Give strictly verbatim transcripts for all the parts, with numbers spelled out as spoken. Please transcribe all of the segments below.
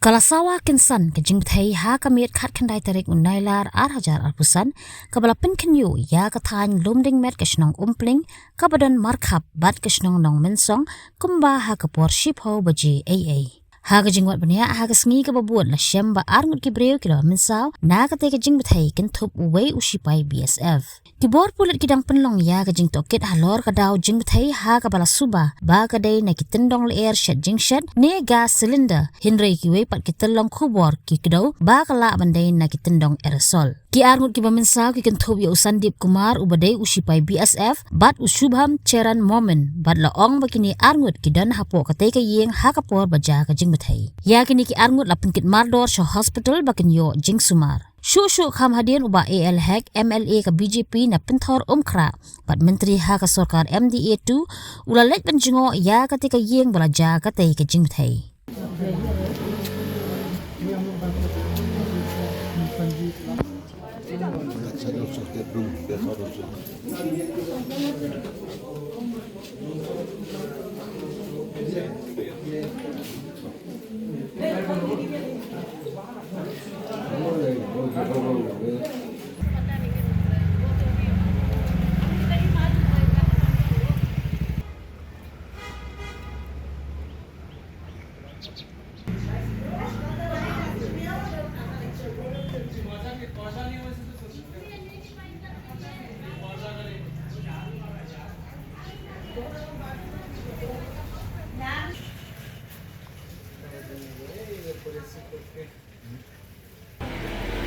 Ka la sawa kynsan ka jingbthei ha ka miet khatkhyndai tarik u Nailar ar hajar arphew san, kaba la pynkhynñiuh ïa ka thaiñ Lumdingmet ka shnong Umpling, kaba don markhap bad ka shnong Nongmynsong, kumba ha ka por shiphew baje eiei. Ha ka jingwad bniah ha ka sngi kaba bud la shem ba arngut ki briew ki la mynsaw na katei ka jingbthei kynthup uwei u shipai B S F. Ki bor pulit ki dang pynlong ïa ka jingtohkit halor ka daw jingbthei ha kaba la suba ba ka dei na ki tyndong lyer shet jingshet ne gas cylinder, hynrei kiwei pat ki tyllong khubor ki kdew ba ka lah ban dei na ki tyndong aerosol. Ki arngut kiba mynsaw ki kynthup ïa u Sandip Kumar uba dei u shipai B S F bad u Shubham Charan Momin, bad la ong ba kine arngut ki don hapoh katei ka ïing ha ka por ba jia ka jingbthei. Ïa kine ki arngut la pynkit mardor sha hospital ba kin ïoh jingsumar. Shuh shuh kham hadien u Bah A L Hek, M L A ka B J P na Pynthor Umkhrah bad Myntri ha ka sorkar M D A two, u la leit ban jngoh ïa katei ka ïing ba la jia katei ka jingbthei.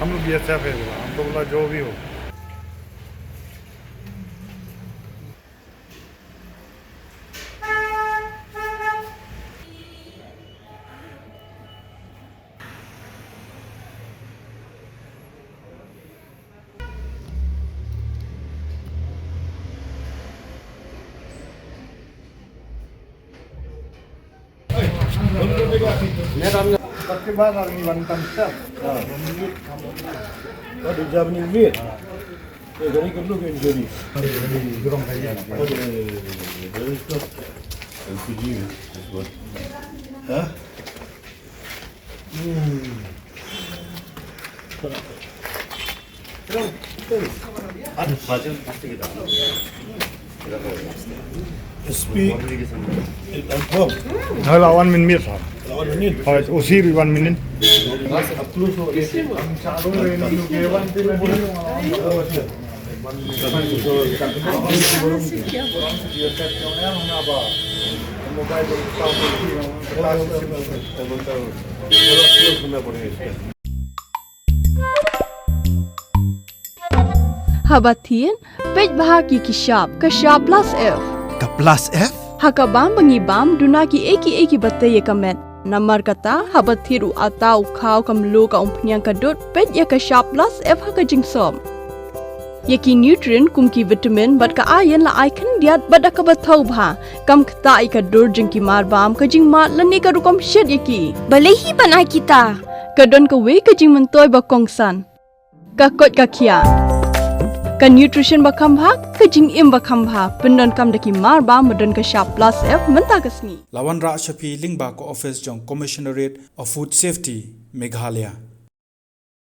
हम लोग B S F है बोला, हम तो बोला जो भी हो। सबके बाद आदमी बनता है। हाँ। और दूसरा आदमी भी। ये घड़ी कर लो कि इंजरी। हाँ? S P. Hala, one minute, sir. Hala, one minute. Hoi, usi bi one minute. Haba thied, peit bha ïa ki shap, ka shap plus F. Ka plus F? Ha ka bam ba ngi bam, duna kiei kiei kiba tei ïa ka met. Namar kata, haba thied u atta, u khaw, ka mluh, ka umphniang, ka dud, peit ïa ka shap plus F ha ka jingsop. Ïa ki nutrient kum ki vitamin bad ka iron la ai khyndiat bad da kaba thaw bha. Kam ktah ïa ka dur jong ki marbam, ka jingmad lane ka rukom shet ïa ki. Balei hi ban ai kita? Ka don kawei ka jingmyntoi ba kongsan. Ka koit ka khiah. Ka nutrition ba kham bha, ka jingim ba kham bha. Pyndonkam da ki marbam ba don ka shap plus F mynta ka sngi. La wanrah sha phi lyngba ka office jong Commissionerate of Food Safety, Meghalaya.